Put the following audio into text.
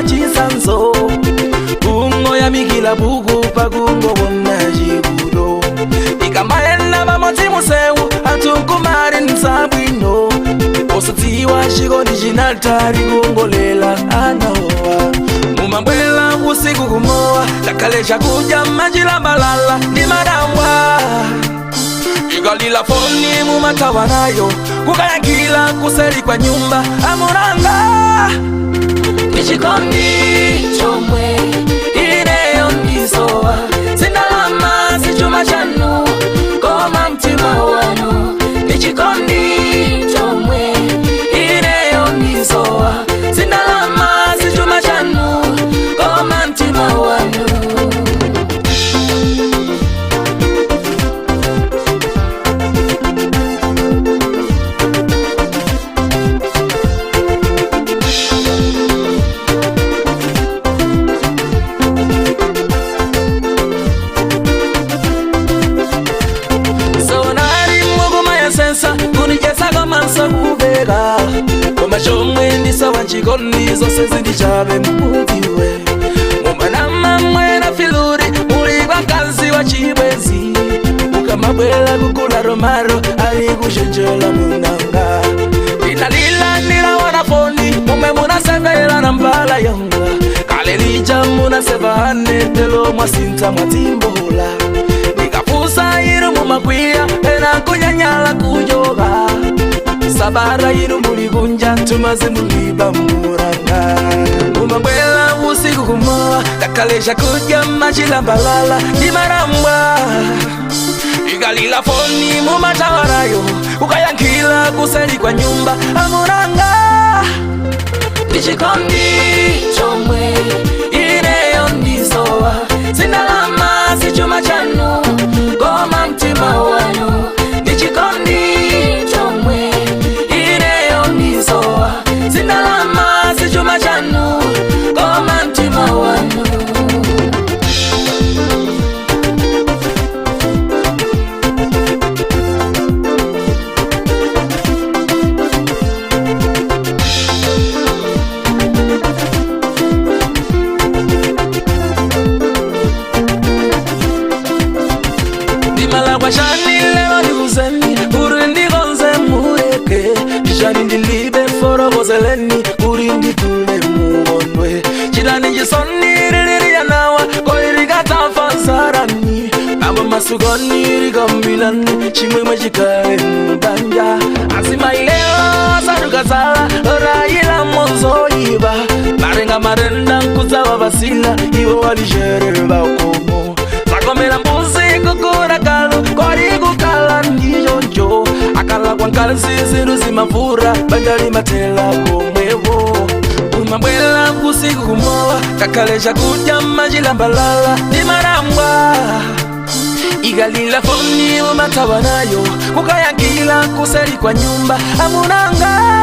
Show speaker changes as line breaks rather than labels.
chisanzo kungoyamikila buku pakungowona chikudo ikamayenda pamodzi musewu anthu nkumali nsabwino osadziwa chikondi chinatali kungolela anaowa mumabwela usiku kumowa ngakhale chakudya machilambalala ndi madambwa ikalila foni mumathawa nayo kukayankhila kuseli kwa nyumba amulanga
Nichikondi chomwe ineyo ndisowa sindalama sichuma chanu koma mtima wanu nichikondi chomwe ineyo ndisowa sindalama sichuma chanu koma mtima wanu.
Sonari mukumayasensa kunichesako manso kuveka koma chomwe ndisowa nchikondi zonse zindichabe mutiwe mumanama mwena filuri muli kwa mkazi wa chibwenzi mukamabwela kugula romaro ali kuchenjela munanga ndinalila ndilawana foni mumwe munasevela na mbala yanga kale lija munasevahane telo mwasintha mwatimbola ndikafusa iru mumakwiya pena kunyanyala kujoba sabara iru mulikunja tumaze muliba muranga mumabwela usiku kumowa ngakhale chakudya machilambalala ndi marambwa ikalila foni mumatawarayo kukayankhila kuseli kwa nyumba amuranga
Nichikondi chomwe ineyo ndisowa sindalama sichuma chanu koma mtima wanu nichikondi chomwe ineyo ndisowa sindalama sichuma chanu koma mtima wanu.
Ndimalakwa shani lero ndiuzeni uri ndikonze mureke ndishani ndilibe forokozeleni uri ndikule muondwe chitani chisoni lililiyanawa koirikatafa nsarani pamwe masukoni likambilani chimwemwe chikale mubanja azimailelo asadukazala rayila monzoiva marenga marenda nkudzawa vasila iwo walijere vakomo takomera mbuzi kukura kalu kwari kukala ndichoncho akala kwa nkazi zindu zimavura banja limatela komwewo umabwela usiku kumowa kakhale chakudya machilambalala ndi marambwa ikalila foni umathawa nayo kukayankhila kuseli kwa nyumba amunanga.